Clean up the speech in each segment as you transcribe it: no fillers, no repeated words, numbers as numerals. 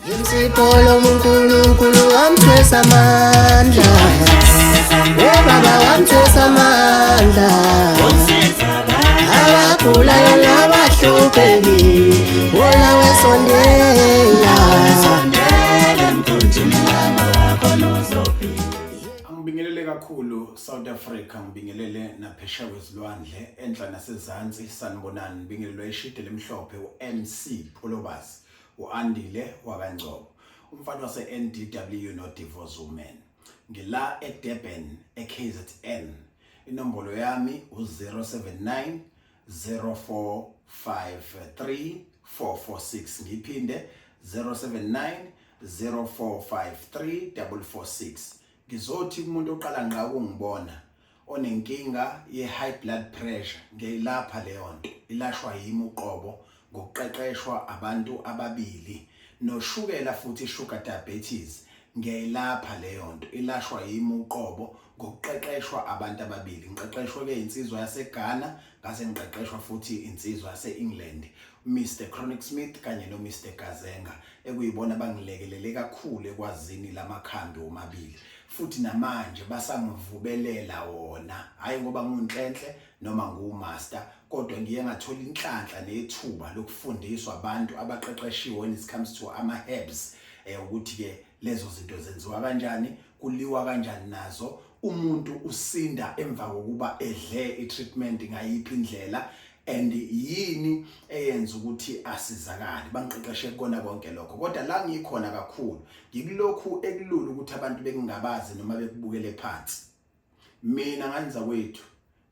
Insipho lomuNkulunkulu wamthwesa amandla. Oh baba wamthwesa amandla. Abagulayo nabahlupheki wona wesondela. Angibingelele kakhulu South Africa, ngibingelele naphesheya kwezilwandle, enhla nasezansi, sanibonani. Ngibingelelwa ishide lemhlophe uMC Pholobas, uAndile wakaNgcobo, umfana wase-NDW no Divorce Woman. Ngila eDurban eKZN. Inombolo yami u-079 0453 446. Ngiphinde, 079 0453 446. Ngizothi kumuntu oqala ngqa ukungibona onenkinga ye-high blood pressure, ngiyayilapha leyo nto, ilashwa yimi uqobo ngokuqeqeshwa abantu ababili. Noshukela futhi, sugar diabetes, ngiyayilapha leyo nto, ilashwa yimi uqobo ngokuqeqeshwa abantu ababili. Ngiqeqeshwe-ke insizwa yaseGhana, ngase ngiqeqeshwa futhi insizwa yase-England, Mr Chronic Smith kanye no-Mr Gazenga, ekuyibona bangilekelele kakhulu ekwazini lamakhambi womabili, futhi namanje basangivubelela wona, hhayi ngoba ngiwunhlenhle noma ngiwumaster, kodwa ngiye ngathola inhlanhla nethuba lokufundiswa abantu abaqeqeshiwe when it comes to ama-herbs, ukuthi-ke lezo zinto zenziwa kanjani, kuliwa kanjani nazo, umuntu usinda emva kokuba edle i-treatment ngayiphi indlela and yini eyenza ukuthi asizakale. Bangiqeqeshe kukona konke lokho, kodwa la ngikhona kakhulu ngikulokhu ekulula ukuthi abantu bekungabazi noma bekubukele phansi. Mina nganza kwethu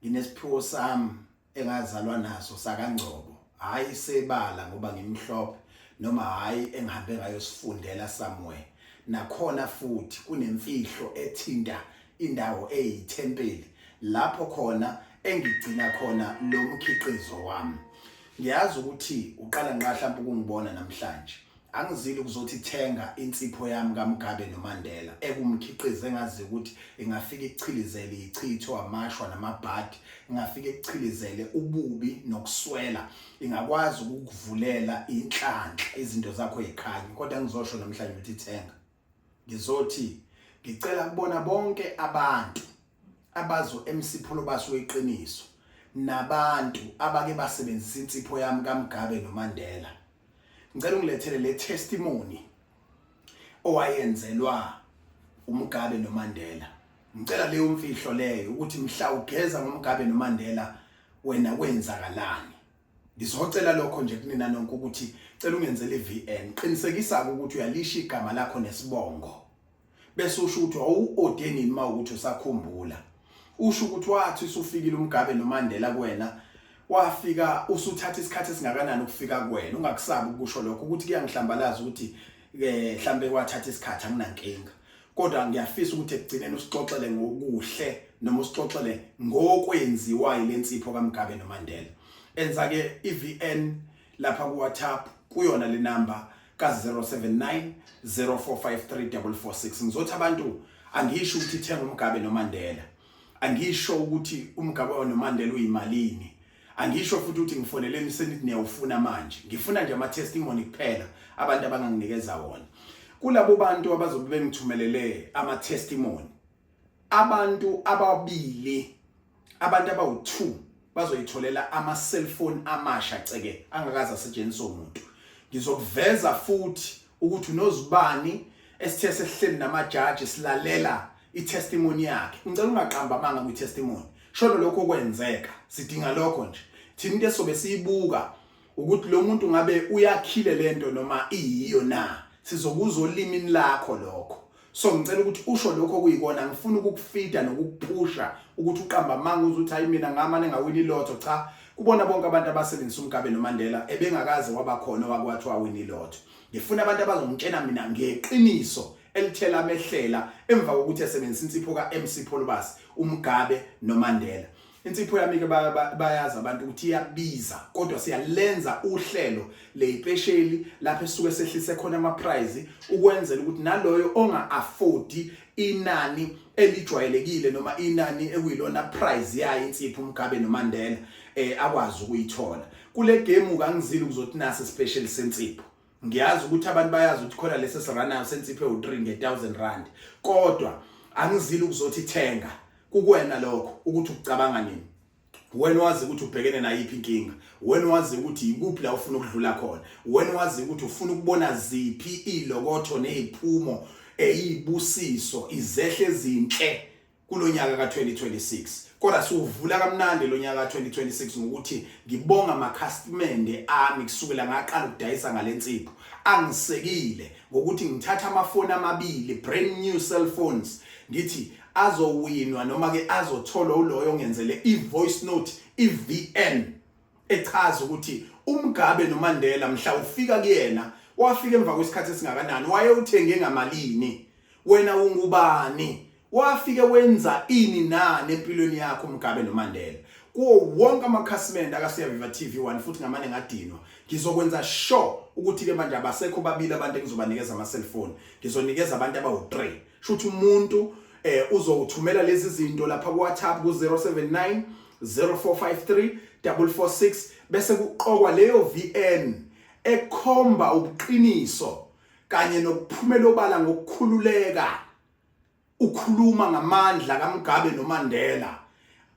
nginesiphiwo sami engazalwa naso sakaNgcobo, hayi sebala ngoba ngimhlophe, noma hayi engihambe ngayosifundela somewhere. Nakhona futhi kunemfihlo ethinta indawo eyithempeli lapho khona engigcina khona lo mkhiqizo wami. Ngiyazi ukuthi uqala nqa mhlawumbe ukungibona namhlanje. Angizili ukuzothi thenga insipho yami kaMgabe noMandela, ekumkhiqizo engazi ukuthi ingafika ikuchilizele ichitho, amashwa namabhadi, ingafika ikuchilizele ububi nokuswela, ingakwazi ukukuvulela inhlanhla, izinto zakho yikhanye. Kodwa ngizosho namhlanje ukuthi thenga, ngizothi ngicela kubona bonke abantu abazo MC Pholobas weqiniso nabantu abake basebenzisa insipho yami kaMgabe noMandela, ngicela ungilethele le testimony owayenzelwa uMgabe noMandela. Ngicela leyo mfihlo leyo, ukuthi mhla ugeza ngoMgabe noMandela wena kwenzakalani. Ngizocela lokho nje kunina nonke, ukuthi cela ungenzele iVN, qinisekisa ukuthi uyalisha igama lakho nesibongo, bese usho ukuthi wawuode nini, uma ukuthi usakhumbula, usho ukuthi wathi usufikile uMgabe noMandela kuwena, wafika usuthatha isikhathi esingakanani ukufika kuwena. Ungakusabi ukusho lokho ukuthi kuyangihlambalaza, ukuthi ke mhlambe kwathatha isikhathi, anginankinga, kodwa ngiyafisa ukuthi ekugcineni usixoxele ngokuhle noma usixoxele ngokwenziwa yilensipho kaMgabe noMandela. Enza ke iVN lapha ku WhatsApp kuyona le number ka 079 0453 446. Ngizothi abantu, angisho ukuthi thenga uMgabe noMandela, angisho ukuthi uMgabe noMandela uyimalini, angisho futhi ukuthi ngifoneleni senithi niyawufuna manje. Ngifuna nje ama testimony kuphela, abantu abanganginikeza wona. Kulabo bantu abazobe bengithumelele ama testimony, abantu ababili, abantu abawu2 bazoyitholela ama cellphone amasha ceke, angakaze asetshenziswe umuntu. Ngizokuveza futhi ukuthi unozibani esithe sesihleli namajaji silalela itestimony yakhe. Ngicela ungaqamba amanga kwi-testimony, shono lokho okwenzeka, sidinga lokho nje. Thina into esobe siyibuka ukuthi lo muntu ngabe uyakhile lento noma iyiyo na, sizokuzwa olimini lakho lokho. So ngicela ukuthi usho lokho okuyikona. Ngifuna ukukufida nokukuphusha ukuthi uqamba amanga uze uthi, "Hayi, mina ngamane ngawina ilotho." Cha, kubona bonke abantu abasebenzisa uMgabe noMandela ebengakaze wabakhona owakwathi wawina ilotho. Ngifuna abantu abazongitshena mina ngeqiniso elithela amehlela emva kokuthi esebenzisa insipho ka-MC Pholobas, uMgabe noMandela. Insipho yami ke bayazi abantu ukuthi iyabiza, kodwa siyalenza uhlelo leyipesheli lapho esuke sehlise khona ama price ukwenzela ukuthi naloyo onga afford inani elijwayelekile noma inani ekuyilona price yayo insipho uMgabe noMandela akwazi ukuyithola. Kule game kangizili kuzothi nasi special sensipho. Ngiyazi ukuthi abantu bayazi ukuthi khona lesi esiranayo sensipho ewu3 nge1000 rand, kodwa angizili ukuzothi thenga. Kukwena lokho ukuthi ukucabanga nini. Wena wazi ukuthi ubhekene nayiphi inkinga, wena wazi ukuthi ikuphi la ufuna ukudlula khona, wena wazi ukuthi ufuna ukubona ziphi ilokotho neziphumo eyibusiso, izehle ezinhle kulonyaka ka2026. Kodwa siwuvula kamnandi lonyaka ka2026 ngokuthi ngibonga amakhasimende ami kusukela ngaqala ukudayisa ngalensipho angisekile ngokuthi ngithatha amafoni amabili, brand new cell phones, ngithi azowinwa noma ke azotholwa uloyo ongenzele i-voice note, i-VN echaza ukuthi uMugabe noMandela mhla ufika kuyena wafika emva kwesikhathi esingakanani, wayewuthenge ngamalini, wena ungubani, wafike wenza ini nani empilweni yakho uMugabe noMandela. Kuwo wonke amakhasimende akaSiyaviva TV1 futhi ngamane ngadinwa, ngizokwenza sure ukuthi ke manje abasekho babili abantu engizobanikeza ama cellphone, ngizonikeza abantu abawu3. Shuthi umuntu uzowuthumela lezi zinto lapha ku WhatsApp ku 079 0453 446, bese kuqokwa leyo VN ekhomba ubuqiniso kanye nokuphumela obala ngokukhululeka, ukhuluma ngamandla kaMugabe noMandela,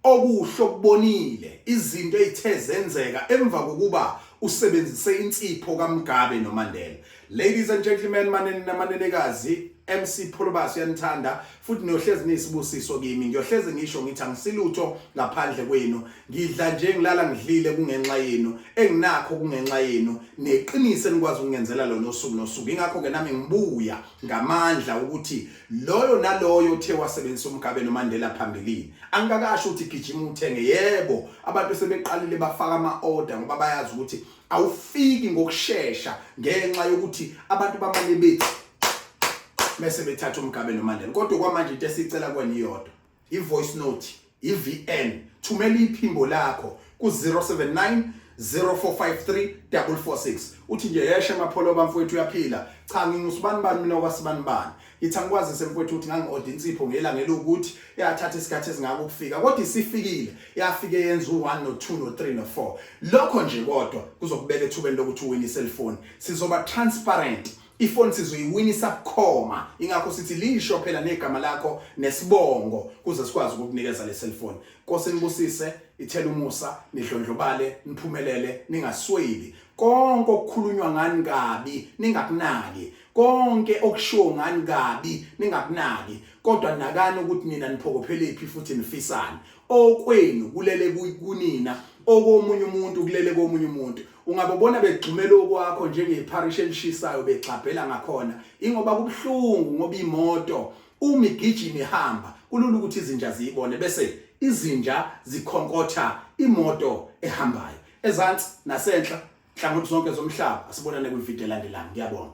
okuhle okubonile, izinto ezithe zenzeka emva kokuba usebenzise insipho kaMugabe noMandela. Ladies and gentlemen, manene namanenekazi, MC Pholobas uyanithanda futhi niyohlezi niyisibusiso kimi. Ngiyohlezi ngisho ngithi angisilutho ngaphandle kwenu. Ngidla nje, ngilala ngidlile kungenxa yenu, enginakho kungenxa yenu, neqiniso enikwazi ukungenzela lona usuku nosuku. Ingakho ke nami ngibuya ngamandla ukuthi loyo naloyo othe wasebenzisa uMugabe noMandela phambilini, angikakasho ukuthi gijima uthenge. Yebo, abantu sebeqalile bafaka ama-order ngoba bayazi ukuthi awufiki ngokushesha ngenxa yokuthi abantu bamane bethi mese bethatha uMugabe noMandela. Kodwa kwamanje into esicela kuwena iyodwa, i-voice note, i-VN. Thumela iphimbo lakho ku-079 0453 446, uthi nje, "Yeshe mapholo bamfowethu, uyaphila? Cha, ngingusibani bani mina kwasibani bani. Ngithi angikwazise mfowethu ukuthi ngangi-order insipho ngelanga elokuthi, yathatha isikhathi esingaka ukufika, kodwa isifikile, yafike yenza u-1 no-2 no-3 no-4." Lokho nje kodwa kuzokubeka ethubeni lokuthi uwine i-cellphone. Sizoba transparent, ifoni sizoyiwinisa bukhoma, ingakho sithi lisho phela negama lakho nesibongo kuze sikwazi ukukunikeza le cellphone. Nkosi nibusise, ithele umusa, nidlondlobale, niphumelele, ningasweli. Konke okukhulunywa ngani kabi ningakunaki, konke okushiwo ngani kabi ningakunaki, kodwa nakani ukuthi nina niphokophelephi futhi nifisani. Okwenu kulele kunina, okomunye umuntu kulele komunye umuntu. Ungababona begxumela okwakho njengepharish elishisayo, begxabhela ngakhona, ingoba kubuhlungu, ngoba imoto uma igijima ihamba kulula ukuthi izinja ziyibone, bese izinja zikhonkotha imoto ehambayo. Ezansi nasenhla, nhlangothi zonke zomhlaba, asibonane kwividiyo elandelayo. Ngiyabonga.